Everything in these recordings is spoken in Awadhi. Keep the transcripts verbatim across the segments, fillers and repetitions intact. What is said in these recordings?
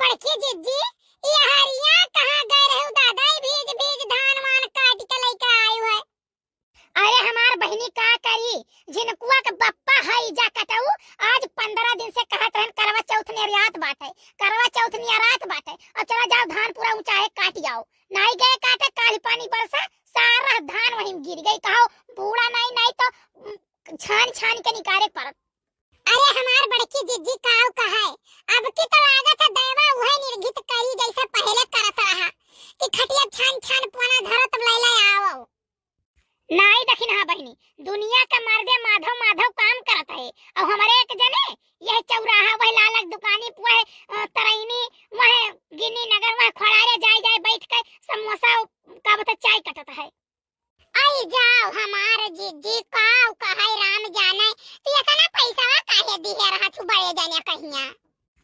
बड़की जिज्जी, ई हरिया कहाँ गए रहू दादा, ई भीज भीज धान वान काट के लइके आयु है। अरे हमार बहिनी का करी, झिनकुआ के बप्पा हई जा कटऊ, आज पन्द्रह दिन से कहत रहन करवा चौथ नियरात बाटे, करवा चौथ नियरात बाटे, अब चला जाओ धान पूरा ऊंचाहे काट आओ। नाई गए काटे, काल पानी बरसा, सारा धान वहीं गिर गई। कहो बूढ़ा नाई, नाई तो, उम, छान छान के निकारे पड़त। अरे हमार बड़की जिज्जी काऊ कहे, अब की तो लागत है दैवा उहे निर्घित करी जैसे पहले करत रहा, कि खटिया छान छान पोना धरत लैले आओ। नाई दखिनहा बहिनी, दुनिया का मर्दे माधव माधव काम करत है, और हमरे एक जने यह चौराहा, वह लालक दुकानी, वह, अ, तरैनी, वह गिन्नी नगर, वह खोड़ारे जाए जाए बैठ के समोसा, का बता, चाय कटत है। आई जाओ हमार जिज्जी, काऊ कहै राम जानै, तू इतना पैसवा काहे दिहे रहा तू बड़े जने कहिया?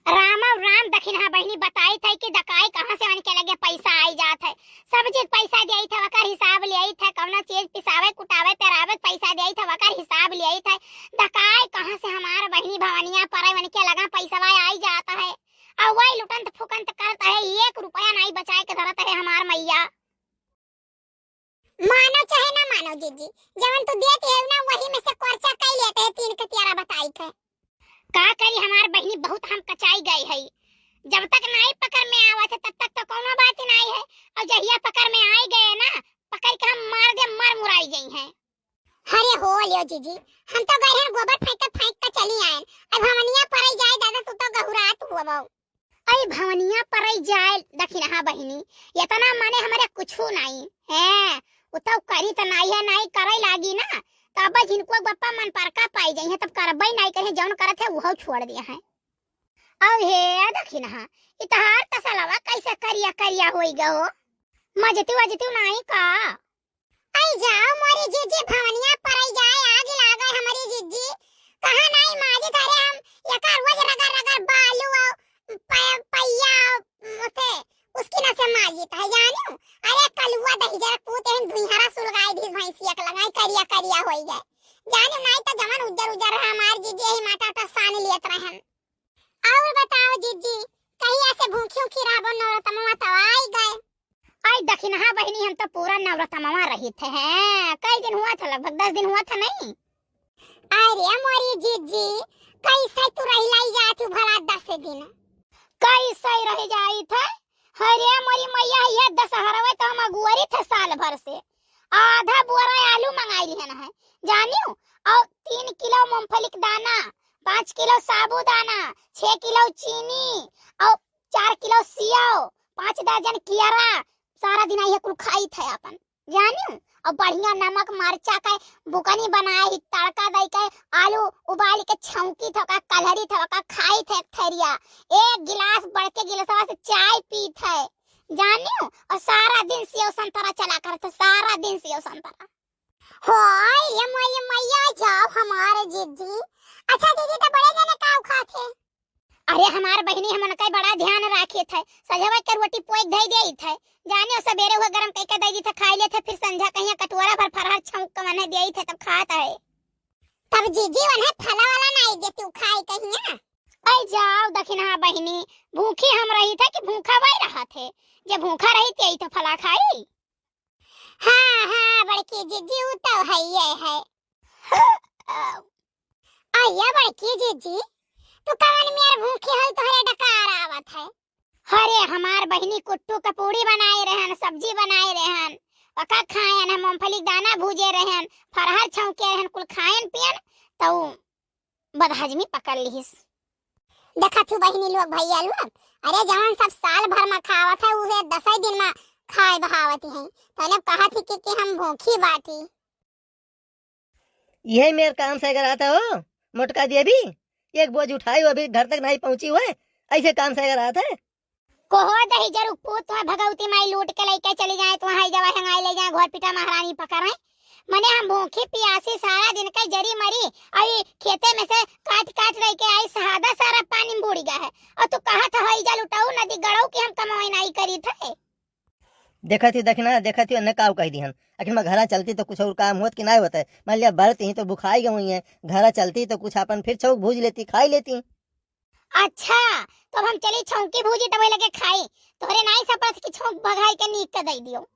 राम और राम दखिनहा बहिनी बताई थे कि दकाई कहाँ से उनके लगे पैसा आई जात है। सब चीज पैसा दियाई थे, वकर हिसाब लियाई थे, कौनो चीज पिसावे, कुटावे, पेरावे के पैसा दियाई थे, वकर हिसाब लियाई थे। दकाई कहाँ से हमार बहिनी भवनिया परै उनके लगा पैसवा आई जात है। और वही लुटंत फुकंत करत है, एक रुपया नाई बचाए के धरत है हमार मैया। मानो चाहे ना मानो जिज्जी, जवन तू देत है ना, वही में से खर्चा कई लेते हैं तीन कतियारा बताई के। का करी हमार बहिनी, बहुत हम कचाई गए हई। जब तक नाई पकड़ में आवत है, तब तक तो कोनो बात ही नाई है, और जहिया पकड़ में आई गए ना, पकड़ के हम मार दे, मर मुराई गई हैं। अरे हो लियो जिज्जी, हम तो गए हैं गोबर फेंक के फेंक के चली आए, अब भवनिया परै जाए दादा, तू तो गहुरात हुआ बाऊ। अई भवनिया परै जाए दखिनहा बहिनी, इतना मने हमरे कुछू नाई है। उ तो करी त नाई है, नाई करै लागी ना, तब जिनको बप्पा मन पर का पाई जाई है, तब करबै नाई कहे, जौन करत है उहो छोड़ दिया है। अब हे दखिनहा, इतहार तसलवा कैसे करिया करिया होई गो? मजतू अजतू नाई का? आई जाओ मोरी जिज्जी, भवनिया परै जाए, आग लागे हमरी जिज्जी। कहाँ नाई माजित, अरे हम एका रोज रगड़ रगड़ बालू और प-, पैया और उसे उसकी न से माजित है जानियो। अरे कलुआ दहिजर पूत एहन धुइहरा सुलगाई दिस भैंसिया के लगाई करिया करिया होई गए। जानियो नाई तो जमन उज्जर उज्जर रहा हमार जिज्जी, यही माटा तो सान लियत रहन। और बताओ जिज्जी, कहिया से भूखी उखी रहबो, नौरतमवा तो आई गए। आई दखिनहा बहिनी, हम तो पूरा नौरतमवा रही थे, हैं, कई दिन हुआ था, लगभग दस दिन हुआ था नहीं। अरे मोरी जिज्जी, कैसे तू रहिलाई जात हूँ भला दस दिन? कैसे रह जाई थे? अरे मोरी मैया, ये दशहरवे तो हम अगुअरी थे साल भर से, आधा बोरा आलू मंगाई लिहन है जानियो, और तीन किलो मूंगफली के दाना, पाँच किलो साबूदाना, छह किलो चीनी और चार किलो सेव, पाँच दर्जन कियरा, सारा दिन ये कुल खाई थे अपन जानियो। और बढ़िया नमक मरचा के बुकनी बनाए ही, तड़का दई के, आलू उबाल के छौंकी थे, ओका कलहरी थे, ओका खाई थे एक थरिया, एक गिलास बड़के गिलासवा से चाय पी थे जानियो। और सारा दिन सेव संतरा चला करते, सारा दिन सेव संतरा। हाय, ये मोरी मैया, जाओ हमारे जिज्जी। अच्छा दीदी, तो बड़े जने काऊ खाते? अरे हमार बहिनी, हम उनका बड़ा ध्यान राखे थे, सजवा के रोटी पोई धई देई थे जानियो, सबेरे हुआ गरम कई के दे दी थे, खाई लेते, फिर संझा कहिया कटोरा भर फरहर छौंक के मने देई थे, तब खात है। तब जिज्जी उन्हें फला वाला नाई देती खाई कहिया? आई जाओ दखिनहा बहिनी, भूखी हम रही थे कि भूखा वही रहा थे, जे भूखा रही ते तो फला खाई। हाँ, हाँ, बड़की जिज्जी, उ तो हइये है। अइया बड़की जिज्जी, तू कवन मेर भूखी हल, तोहरे डकार आवत है? अरे, हमार बहिनी कुट्टू क पूड़ी बनाए रहन, सब्जी बनाए रहन, ओका खायन, हम मूंगफली क दाना भूजे रहन, फरहर छौंके रहन, कुल खायन पियन, तऊ बदहजमी पकड़ लिहिस। देखत हूँ बहिनी लोग, भैया लोग, अरे जवन सब साल भर में खावत है, उहे दसई दिन में खाए बहावत हैं। तो इन्हें कहत ही कि, कि हम भूखी बाटी। यही मेर काम से कराता हो, मोटका देवी, एक बोझ उठाई, वो अभी घर तक नहीं पहुंची हुए, ऐसे काम से कराता है। कोहो दही जरुक पूत, तुहा भगवती माई लूट के लइके चली जाए, तुहा हई जवा हंगाई ले जाए, घोर पीटा महारानी पकड़े। मने हम भूखी पियासी सारा दिन के जरी मरी, अई खेते में से काट काट लइके आई, सहादा सारा पानी में बूड़ गया है। और तू कहत हई जा लुटाऊ नदी गड़ऊ कि हम कमाई नाई करी थे। देखत ही दखिनहा, देखत ही, अन्ने काऊ कह दिहन। आखिर मैं घरा चलती तो कुछ और काम होत कि नाई होत है। मान लिया बरत ही तो भुखाई गई है, घरा चलती तो कुछ अपन फिर छौक भूज लेती, खाई लेती। अच्छा, तो अब हम चली छौंकी भूजी तब लगे खाई। तोहरे नाई सपत कि छौंक भगाई के नीक के दे दियो।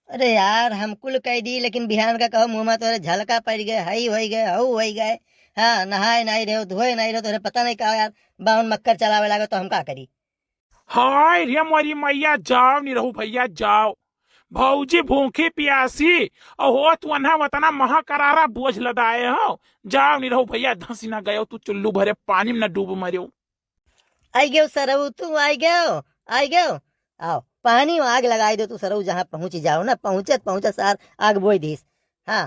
अरे यार, हम कुल कह दी, लेकिन बिहान का कहो मुँह में तोहरे झलका पड़ गए, हई होई गए, हऊ होई गए। हाँ, नहाए नहीं रहो, धोए नहीं रहो, तोहरे पता नहीं का यार, बावन मक्कर चलावे लागो तो हम का करी? हाय रे मोरी मैया, जाओ निरहू भैया, जाओ। भौजी भूखी प्यासी और हो तू अन्हा वतना महा करारा बोझ लदाए हो। जाओ निरहू भैया, धंसी ना गयो तू चुल्लू भरे पानी में ना डूब मरियो। आई गयो सरऊ, तू आई गयो, आई गयो। आओ, पानी में आग लगाई दो तू सरऊ, जहाँ पहुँची जाओ ना, पहुँचत पहुँचत सार आग बोई दीस। हाँ।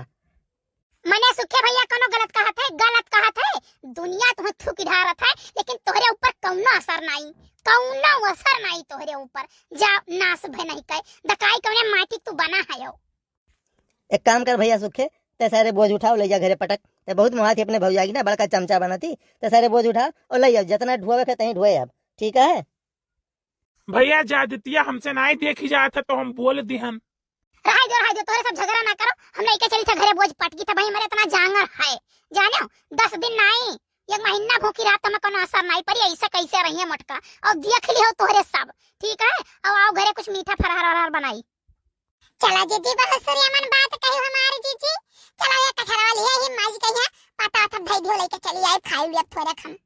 मने सुखे भैया कोनो गलत कहत है, गलत कहत है। दुनिया तुम्हें थूक ढारत है, लेकिन तोहरे ऊपर कौनो असर नहीं, कौनो असर नहीं तोहरे ऊपर। जा नाश भे नहीं कहे, दकाई कौने माटी तू बना है हो। एक काम कर भैया सुखे, ते सारे बोझ उठाओ, ले जा घरे पटक। ते बहुत मोहात ही अपने भौजाई की ना, बड़का चमचा बनाती। ते सारे बोझ उठाओ और ले जाओ, जितना ढुआवे के तहीं ढुए अब, ठीक है? भैया, ज्यादतिया हमसे नाई देखी जात है, तो हम बोल दिहन। रहाई दो, रहाई दो, तोहरे सब झगड़ा ना करो, हम लइके चली था घरे बोझ पटकी, तब हमारे इतना जांगर है, जाने हो, दस दिन नाई, एक महीना भूखी रहा, तो हमें कोनो असर नाई पड़ी, ऐसे कैसे रहिए मोटका, और देख ली हो तोहरे सब, ठीक है? अब आओ घरे कुछ मीठा फरहर वरहर बनाई। चला जीजी, बहुत सुरिया मन बात कही हमारे जीजी, चला ये कठरवा लिया ही माज कहिया, पता था धई दियो लइके चली आई, खाई लिया थोड़े खम।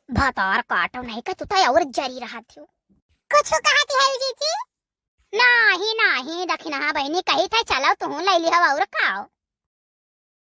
भतार काटो नहीं का, तू तो और जरी रहा थियो। कुछ कहा थी है जीजी? नाही, नाही, दखिनहा बहिनी कही थे, चलो तुहूँ ले लिहो और का हो।